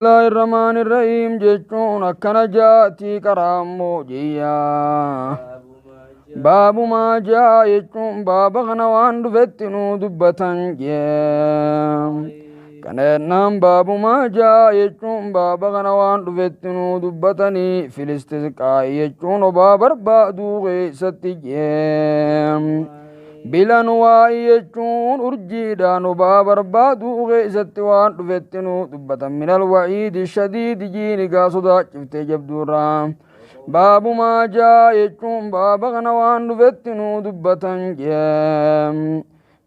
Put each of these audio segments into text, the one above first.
الله الرحمن الرحيم jechuun akkana jaatii qaraammoo jiyyaa. Baabu maa jaa jechuun baaba kana waan dhufetti nuu dubbatan jee. Kana jennaan baabu maa jaa jechuun baaba kana waan dhufetti nuu dubbatanii filistisqaa'i jechuun obaa barbaaduu keessatti jee. Bilan waa'ii jechuun urjiidhaan obaa barbaaduu keessatti waan dhufetti nuu dubbatan minal waciidi shadiidi jiini gaa sodaachiftee jabduurraa. Baabu maa jaa jechuun baaba kana waan dhufetti nuu dubbatan jee.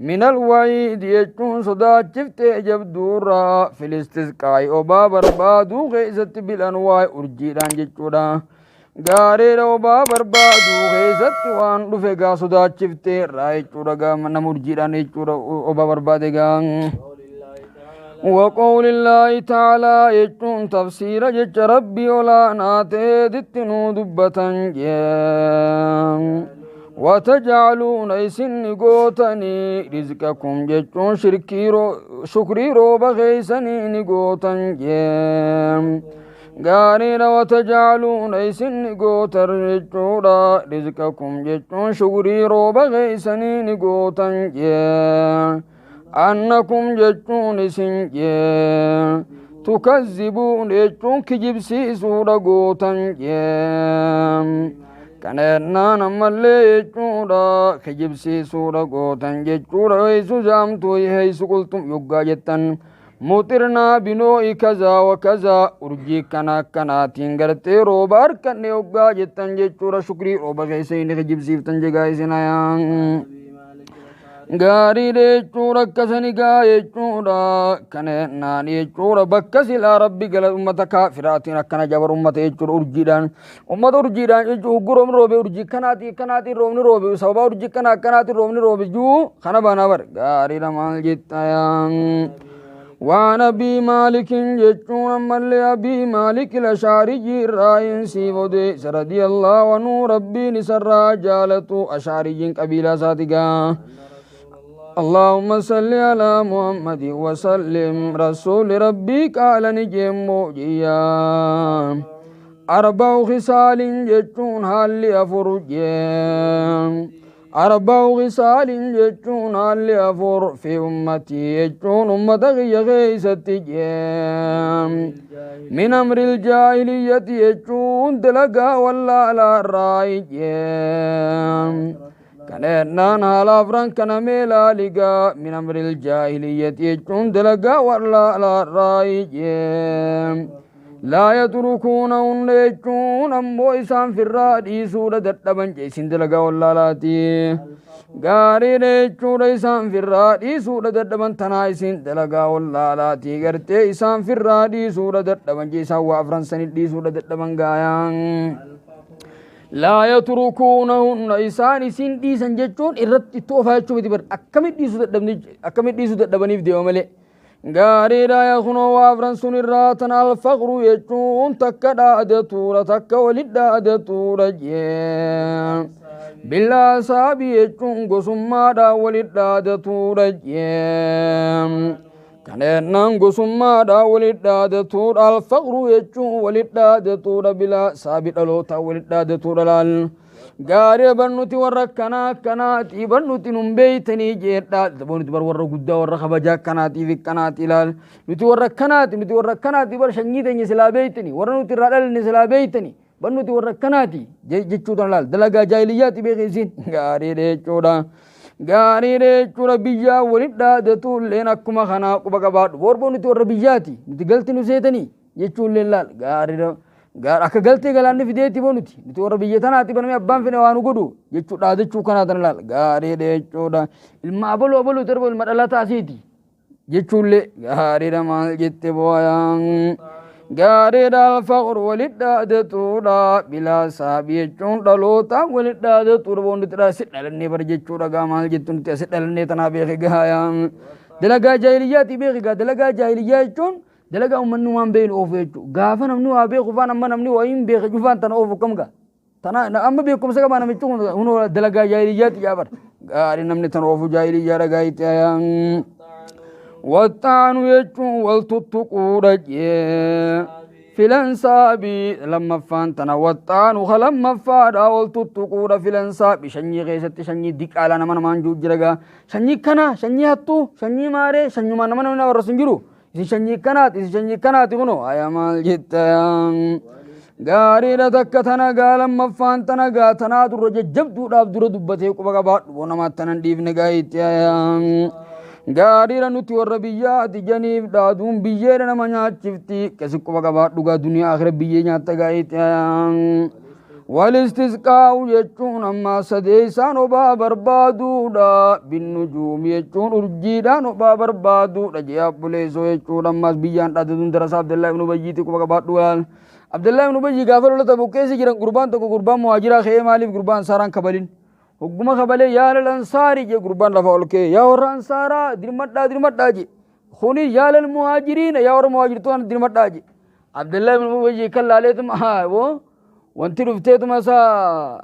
Minal waciidi jechuun sodaachiftee jabduurraa filistisqaa'i obaa barbaaduu keessatti bilan waa'ee urjiidhaan jechuudha. Gaariidha obaa barbaaduu keessatti waan dhufe gaa sodaachiftee irraa jechuudha gaa nama urjiidhaan jechuudha obaa barbaade gaa. وقول الله تعالى jechuun tafsiira jecha Rabbii olaanaa ta'eetitti nuu dubbatan jee. وتجعلون isin ni gootanii رزقكم jechuun shukrii rooba keeysanii ni gootan jee. Gaariidha وتجعلون isin ni gootan jechuudha رزقكم jechuun shukrii rooba keeysanii ni gootan jee. أنكم jechuun isin jee. تكذبون jechuun kijibsiisuudha gootan jee. Kana jennaan ammallee jechuudha kijibsiisuudha gootan jechuudha حيث زعمتم حيث قلتم yoggaa jettan مطرنا بنوء كذا وكذا urjii kana akkanaatiin gartee rooba harkanne yoggaa jettan jechuudha shukrii rooba keessa inni kijibsiiftan jegaa isin ayaan. Gaariidha jechuudha akkasani gaa jechuudha kana jennaan jechuudha bakka silaa Rabbi gala ummata kaafiraatiin akkana jabar ummata jechuudha urjiidhaan ummata urjiidhaan jechuudha huggu roobni roobe urjii kanaatii kanaatiin roobni roobe sababa urjii kana akkanaatiin roobni roobe juu kana bana bar gaariidha maal jettayaan. وعن أبي مالك jechuun ammallee أبي مالك الأشعري irraa siif odeessa رضي الله عنه Rabbiin isarraa jaalatu Ash'ariyyiin qabiilaa isaati gaa. اللهم صل على محمد وسلم رسول ربي قال نجم جيا أربع خصال jechuun haalli afur jee. أربع خصال jechuun haalli afur في أمتي jechuun ummata kiyya keessatti jee. من أمر الجاهلية jechuun dalagaa wallaalaa irraa jee. Kana jennaan haala afran kana mee laaligaa من أمر الجاهلية jechuun dalagaa wallaalaa irraa jee. لا يتركونهن jechuun ammoo isaan firraa dhiisuudha dadhaban jee isin dalagaa wallaalaati. Gaariidha jechuudha isaan firraa dhiisuudha dadhaban tanaa isin dalagaa wallaalaati gartee isaan firraa dhiisuudha dadhaban jee isaan waa afran sanii dhiisuudha dadhaban gaayaan. لا يتركونهن isaan isin dhiisan jechuun irratti itti oofaa jechuu miti bar akkamit dhiisuu dadhabni akkamit dhiisuu dadhabaniif deema malee. Gaariidha yakunoo waa afran sun irraa tan الفخر jechuun takka dhaadatuudha takka walit dhaadatuudha jee. بالأنساب jechuun gosummaadhaan walit dhaadatuudha jee. Kana jennaan gosummaadhaan walit dhaadatuudha الفخر jechuun walit dhaadatuudha بالأنساب dhalootaan walit dhaadatuudha laal. Gaarii bar nuti warra akkanaa akkanaatii bar nuti nun beeytanii jeedhaa nuti bar warra guddaa warra kabajaa akkanaatiif akkanaati ilaal nuti warra akkanaati nuti warra akkanaati bar sanyii teenya silaa beeytanii warra nuti irraa dhalanne silaa beeytanii bar nuti warra akkanaati jechuu tana laal dalagaa jaahiliyyaati beeki isin gaariidha jechuudha. Gaariidha jechuudha biyyaa walit dhaadatuulleen akkuma kanaa quba qabaadhu borboo nuti warra biyyaati nuti galti nu seetanii jechuulleen laal gaariidha. Akka galtee galaanni fideetti boo nuti nuti warra biyya tanaati baname abbaan fedhe waa nu godhu jechuu dhaadachuu kanaa tana laal gaariidha jechuudha. Ilma abaluu abaluu darba ilma dhalataa asiiti jechuullee gaariidha maal jette booyaan. Gaariidha الفخر walit dhaadatuudha بالأنساب jechuun dhalootaan walit dhaadatuudha boo nuti asi dhalannee bar jechuudha gaa maal jettu nuti asi dhalannee tanaa beeke gaayaan. Dalagaa jaahiliyyaati beeke gaa dalagaa jaahiliyyaa jechuun dalagaa uummanni waan beeknu oofu jechuudha. Gaafa namni waa beeku faan amma namni waa hin beeke cufaan tana oofu kam gaa. Tana amma beekumsa qabaa namichi kun hunoo dalagaa jaahiliyyaati jaabar. Gaarii namni tana oofu jaahiliyyaa dhagaa itti ayaan. Waxxaanu jechuun wal tuttuquudha jee. Filansaabii lammaffaan tana waxxaanu ka lammaffaadha wal tuttuquudha filansaabii sanyii keessatti sanyii diqaalaa nama namaan jiru jira gaa sanyii kana sanyii hattuu sanyii maaree sanyumaa nama namni warra sun jiru isin sanyii kanaati isin sanyii kanaati kunoo aya maal jetta gaariidha takka tana gaa lammaffaan tana gaa tanaa dura jajjabduudhaaf dura dubbatee quba qabaadhu boo namaatti tanan dhiifne gaa itti gaariidha nuti warra biyyaati janiif dhaaduun biyyeedha nama nyaachifti kasi quba qabaadhu gaa duniyaa akhira biyyee nyaatta gaa itti walistisqaa'u jechuun ammaa sadeessaan obaa barbaaduudha binnujuumi jechuun urjiidhaan obaa barbaaduudha jee abbuleessoo jechuun ammaas biyyaan dhaadatuun darasaa Abdallaa ibnu Ubayyiiti quba qabaadhu gaal Abdallaa ibnu Ubayyi gaafa lola Tabuk keessa jiran gurbaan tokko gurbaan muhaajiraa ka'ee maaliif gurbaan ansaaraan kabalin hogguma kabalee yaa lal ansaari jee gurbaan lafa ol ka'ee yaa warra ansaaraa dirmadhaa dirmadhaa jee kuni yaa lal muhaajiriina yaa warra muhaajirtoota dirmadhaa jee Abdallaa ibnu Ubayyi kan laaleetuma haa woo wanti dhufteetuma isaa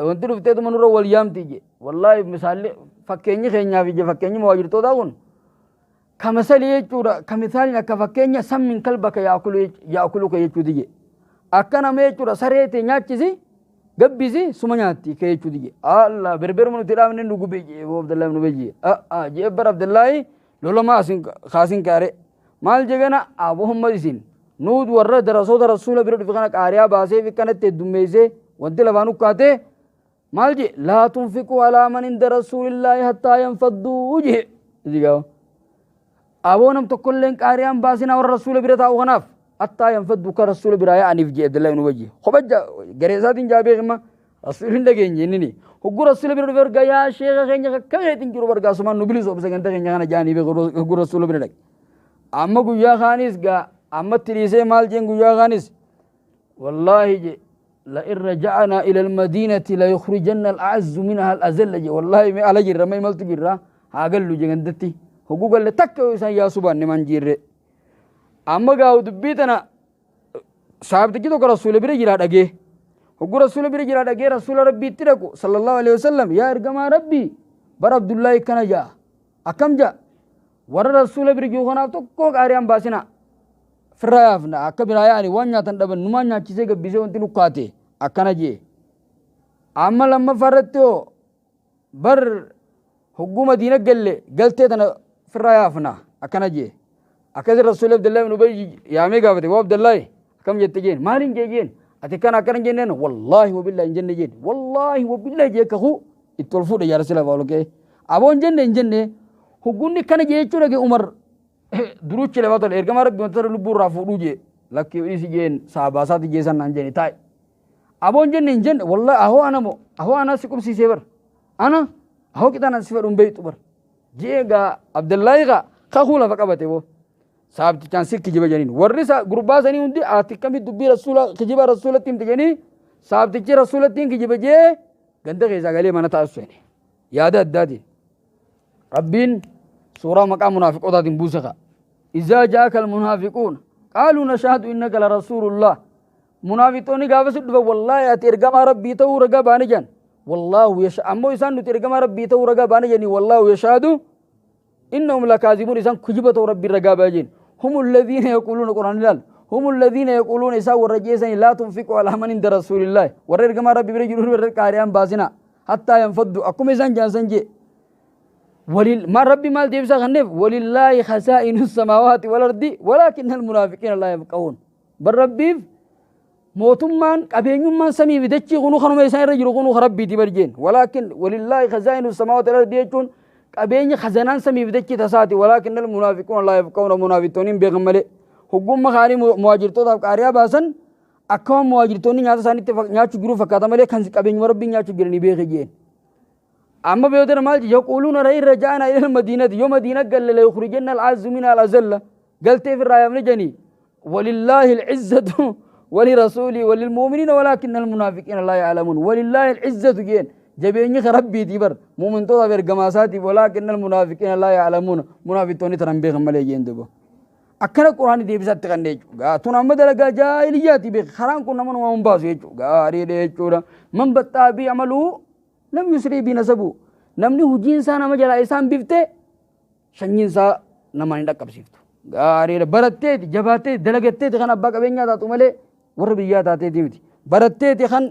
wanti dhufteetuma nurra wal yaamti je wallaahi misaalli fakkeenyi keenyaaf ije fakkeenyi muhaajirtootaa kun kamasali jechuudha kamisaaliin akka fakkeenya sammin kalbaka yaakulu ka jechuuti je akka nama jechuudha saree tee nyaachisi gabbisi suma nyaatti ka jechuuti je Allah berberuma nuti dhaabne nu gube je Abdullahi nu beji je bar Abdullahi lolama asin kaasin kaare maal jegana abohumma isin nuud warra darasoota rasuula bira dhufe kana qaariyaa baasee fi kanatti heddummeessee wanti lafaan ukkaatee maal je laa tunfiquu alaa man inda rasuulillaahi hattaa yanfadduu je zigaa aboo nam tokkolleen qaariyaan baasinaa warra rasuula bira taa'u kanaaf hattaa yanfadduu ka rasuula biraa yaa'aniif je Abdullahi ibn Ubayyi kopha garee isaatiin jaa beekima rasuulli hin dhageenye innini hogguu rasuula bira dhufe erga yaa sheeka keenya kakka keetiin jiru bargaasumaan nu bilisu obsa ganda keenya kana jaanii beeku hogguu rasuula bira dhaqe amma guyyaa kaanis gaa ammatti dhiisee maal jeen guyyaa kaanis wallaahi je لئن رجعنا إلى المدينة ليخرجن الأعز منها الأذل جي والله ما على جرة ما يملت جرة هاقلو جندتي حقوق اللي تكو إنسان يا سبحان من جيرة أما قاو دبيتنا صاحب تجدو رسول بري جرا دغه حقوق رسول بري جرا دغه رسول ربي تركو صلى الله عليه وسلم يا ارجما ربي بر عبد الله كان جا أكم جا ور رسول بري جو خنا تو قاريان باسنا firraa akka biraa yaa'ani waan nyaatan dhaban numaan nyaachisee gabbisee wanti nukkaate akkana jee amma lammaffaa irratti hoo bar hogguu madiina galle galtee tana firraa yaafna akkana jee akkasi rasuuli Abdullahi ibn Ubayy yaamee gaafate waa Abdullahi akkam jette jeen maaliin jee jeen ati kana akkana jenneen wallaahi wabillahi hin jenne jeen wallaahi wabillahi jee kakuu itti ol fuudhe jaarsi lafa ol ka'e aboon jenne hin jenne hogguunni kana jee jechuu dhage Umar duruchi lafa tole ergama rabbi wanta lubbuu irraa fuudhuu jee lakkii dhisi jeen saabaasaati jee san naan jenne taa'e aboon jenne hin jenne wallahi ahoo ana moo ahoo ana si qubsiisee bar ana ahoo qixaan si fedhuun beeytu bar jee gaa Abdullahi gaa kakuu lafa qabate boo saabtichaan si kijiba jeniin warri gurbaa sanii hundi ati akkamitti dubbii rasuula kijiba rasuulatti himte jenii saabtichi rasuulatti hin kijiba jee ganda keessaa galee mana taasisu seene yaada addaatiin rabbiin suuraa maqaa munaafiqootaatiin buuse ka إذا جاءك المنافقون قالوا نشهد إنك لرسول الله منافقون gaafa si dhufa والله ati ergamaa rabbii ta'uu ragaa baane jan والله يش ammoo isaan nuti ergamaa rabbii ta'uu ragaa baane janii والله يشهد إنهم لكاذبون isaan kijiba ta'uu rabbii ragaa baa jeen هم الذين يقولون قرآن ilaal هم الذين يقولون isaan warra jeesanii لا تنفقوا على من عند رسول الله warra ergamaa rabbii bira jiru warra qaariyaan baasina حتى ينفضوا akkuma isaan jaansan jee ولل ما ربي مال ديبسا خنف ولله خزائن السماوات والأرض ولكن المنافقين لا يفقهون بل ربي mootummaan qabeenyummaan samii fi dachii kunuu kanuma isaan irra jiru kunuu rabbiiti barjeen ولكن ولله خزائن السماوات والأرض jechuun qabeenya khazanaan samii fi dachii tasaati ولكن المنافقون لا يفقهون munaafiqtoonni beekan malee hoggumma kaanii muhaajirtootaaf qaariyaa baasan akkama muhaajirtoonni nyaata isaaniitti nyaachuu jiru fakkaata malee kan qabeenyuma rabbiin nyaachuu jiranii beeke jeen amma beekotana maal يقولون لئن رجعنا إلى المدينة yoo madiina galle ليخرجن الأعز منها الأذل galteef irraa yaamne janii ولله العزة ولرسوله وللمؤمنين ولكن المنافقين لا يعلمون ولله العزة جين jabeenyi rabbiiti bar mu'mintootaaf ergamaasaatiif ولكن المنافقين لا يعلمون munaafiqtoonni tanan beekan malee jeen duba akkana quraani deebisaatti kan jechuudha tun amma dalagaa jaahiliyyaati beek karaan kun nama numa hin baasu jechuudha gaariidha jechuudha من بطأ به عمله لم يسرع به نسبه namni hojiin isaa nama jalaa isaan bifte sanyiin isaa Namaan hin dhaqqabsiiftu. Gaariidha baratteeti jabaatteeti dalagatteeti kan abbaa qabeenyaa taatu malee warra biyyaa taateeti miti. Baratteeti kan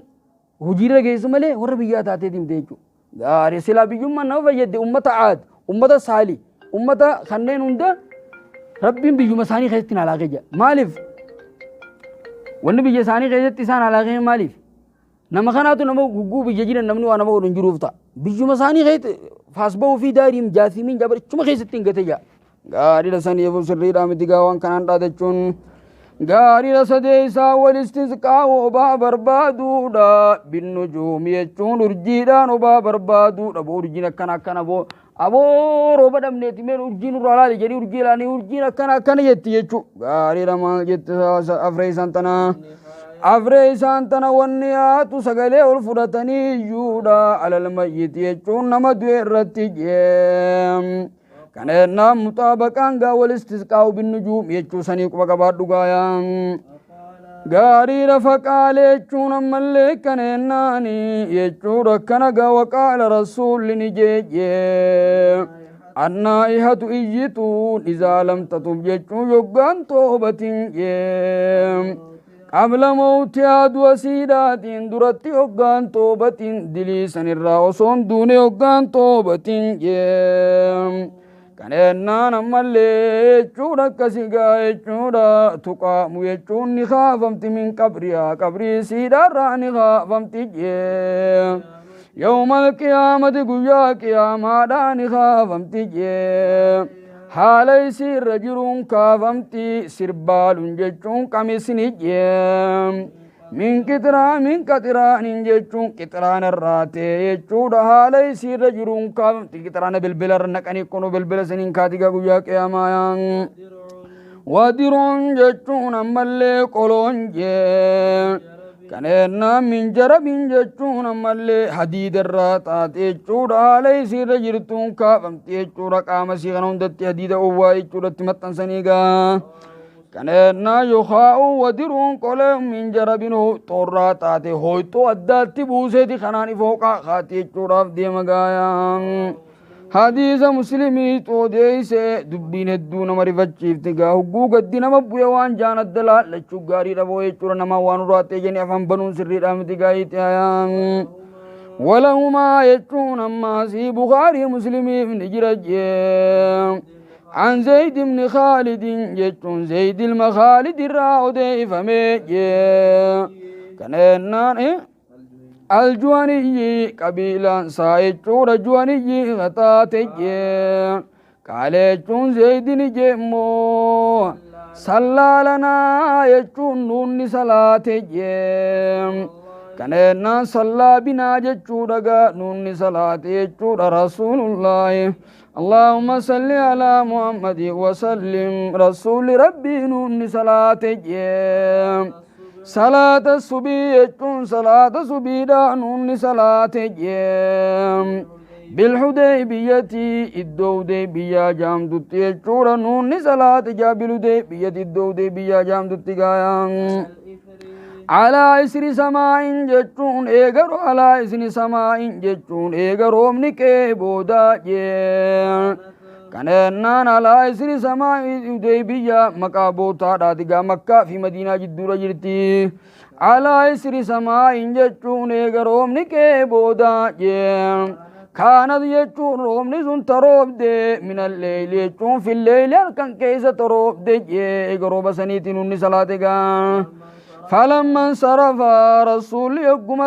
hojiirra geessu malee warra biyyaa taateeti miti jechuudha. Gaarii silaa biyyummaan nama fayyadde ummata Aad, ummata Saali, ummata kanneen hunda Rabbiin biyyuma isaanii keessatti halaakee jira. Maaliif? Wanni biyya isaanii keessatti isaan halaakee maaliif? Nama kanaatu nama gugguu biyya jiran namni waa nama godhu hin jiruuf ta'a. Biyyuma isaanii keessatti faasba'uu fi daariin jaasimiin jabarichuma keessatti hin gate jira. Gaariidha saniifuu sirriidhaa miti gaa waan kanaan dhaadachuun. Gaariidha sadeessaa walistisqaa obaa barbaaduudha. Binnujuumi jechuun urjiidhaan obaa barbaaduudha. Boo urjiin akkana akkana boo aboo rooba dhabneeti meen urjiin nurraa laali jedhii urjii ilaanii urjiin akkana akkana jetti jechuu. Gaariidha maal jette afree isaan tanaa. Afree isaan tana wanni yaatu sagalee ol fudhatanii iyyuudha. Alal mayyiti jechuun nama du'e irratti jee. Kana jennaan muxaabaqaan gaa walistisqaa'u binnujuum jechuu sanii quba qabaadhu gaayaa. Gaariidha faqaale jechuun ammallee kana jennaani jechuudha akkana gaa waqaala rasuulli ni jeejee. Annaa'ihatu iyyituun izaa lam tatub jechuun yoggaan toobatin jee. Qabla mawtihaa du'a siidhaatiin duratti hoggaan toobatin dilii sanirraa osoon duune hoggaan toobatin jee. Kana jennaan ammallee jechuudha akkasi gaa jechuudha tuqaamu jechuun ni kaafamti min qabrihaa qabrii siidhaarraa ni kaafamti jee. Yawmal qiyaamati guyyaa qiyaamaadhaa ni kaafamti jee. Haala isii irra jiruun kaafamti sirbaaluun jechuun qamisni jee. Min qixraa min qaxiraanin jechuun qixiraana irraa ta'e jechuudha. Haala isii irra jiruun kaafamti qixiraana bilbila irra naqanii kunuu bilbila saniin kaatigaa guyyaa qiyaamaa. Wadiroon jechuun ammallee qoloon jee. Kana jennaan min jarabin jechuun ammallee hadiida irraa taate jechuudha. Haala isii irra jirtuun kaafamti jechuudha. Qaama isii kana hundatti hadiida owwaa jechuudha itti maxxansanii gaa. Kana jennaan yookaa'u wadiruun qolee min jarabin xoorraa taate hooyxoo addaatti buuseeti kanaan ifooqaa kaati jechuudhaaf deema gaayaa. Hadiisa Muslimii odeeyse dubbiin hedduu nama rifachiifti gaa hogguu gaddi nama bu'e waan jaan adda laallachuu gaariidha boo jechuudha nama waan uraattee jeni afaan banuun sirriidha miti gaayitti hayaan. Walahumaa jechuun ammaasii Bukaarii Muslimiif ni jira jee. An Zayd ibn Khaalidin jechuun Zayd ilma Khaalid irraa odeeffame jee. Kana jennaan aljuwaniyyi qabiilaan isaa jechuudha juwaniyyi taate jee. Qaala jechuun Zaydini jeemmoo sallaa lanaa jechuun nuunni salaate jee. Kana jennaan sallaa binaa jechuudha gaa nuunni salaate jechuudha rasuulullaahi. Allahumma salli alaa Muhammadi wasallim rasuulli rabbii nuunni salaate jee. Salaata subii jechuun salaata subiidha nuunni salaate jee. Bilhudeybiyyati iddoo hudeybiyyaa jaamtutti jechuudha nuunni salaate jaa bilhudeybiyyati iddoo hudeybiyyaa jaamtutti gaayaan. Alaa isri samaa'in jechuun eega alaa isri samaa'in jechuun eega roobni qe'ee boodaa jee. Kana jennaan alaa isri samaa'in hudeybiyyaa maqaa bootaadhaati gaa Makkaa fi Madiinaa jidduudha jirti. Alaa isri samaa'in jechuun eega roobni qe'ee boodaa jee. Kaanat jechuun roobni sun taroobde minal leeyli jechuun filleeyli halkan keessa taroobde jee eega rooba saniitiin hunni salaate gaa. Falamman sarafa rasuulli yogguma